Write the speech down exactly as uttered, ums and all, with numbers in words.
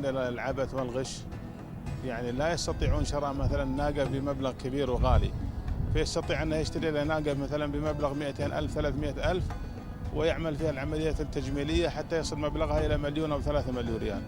العبث والغش، يعني لا يستطيعون شراء مثلًا ناقة بمبلغ كبير وغالي، فيستطيع أنه يشتري له ناقة مثلًا بمبلغ مئتين ألف، ثلاثمية ألف، ويعمل فيها العملية التجميلية حتى يصل مبلغها إلى مليون أو ثلاثة مليون ريال.